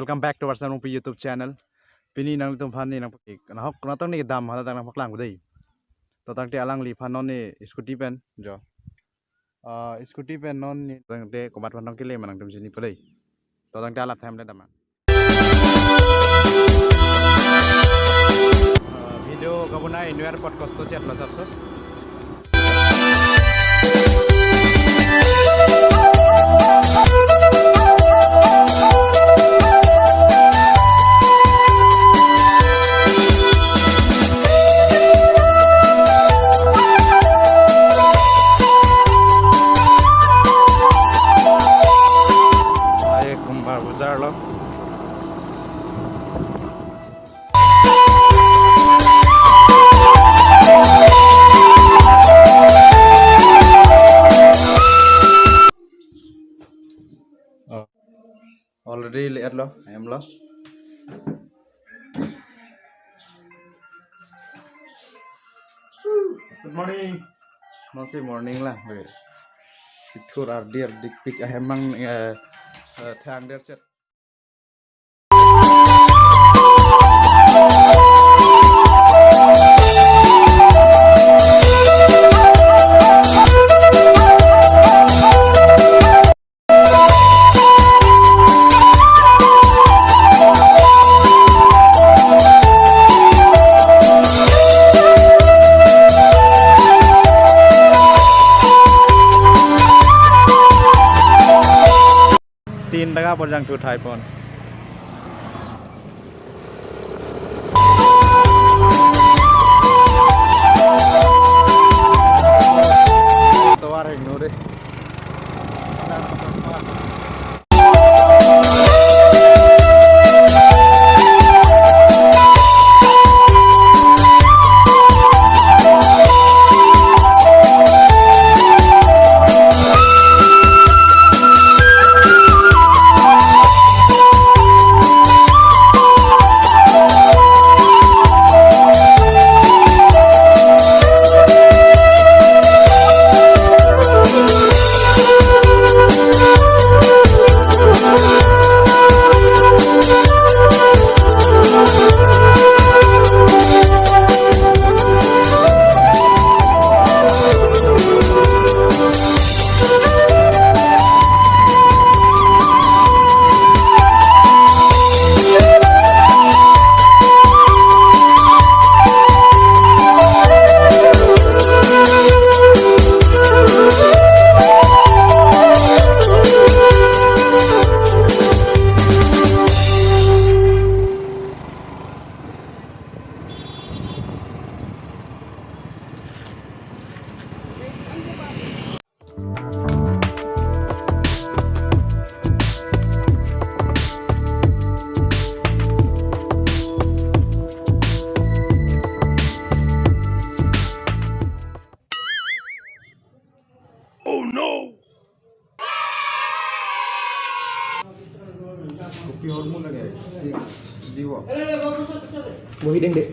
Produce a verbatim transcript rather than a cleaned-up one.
Welcome back to Varsam Rongpi YouTube channel. Pini nanglitum aphan ne nangpakik, nahok natong ne kedam hala tang nangpaklang dei. To tangte alangliphan non ne scooty pen jo. Ah, scooty pen non ne tangte komat aphan nangkele ma nangtum chini pulei. To tangte alat hem le dam. Ah, video kabonai inver apot kosto chiat lo sapso. Ai, Kumbar Bazar lo. Oh. Already le-et lo, ahem lo. Good morning. Nonsi morning lang, be. Pithur ardi ardi pik ahem mang, eh, eh, thang der chet. Tin taka porjang thu thai pon. Tovar hek no de. Oh no! Kopi hormon lagi, si Diwa. Bohi deng dek.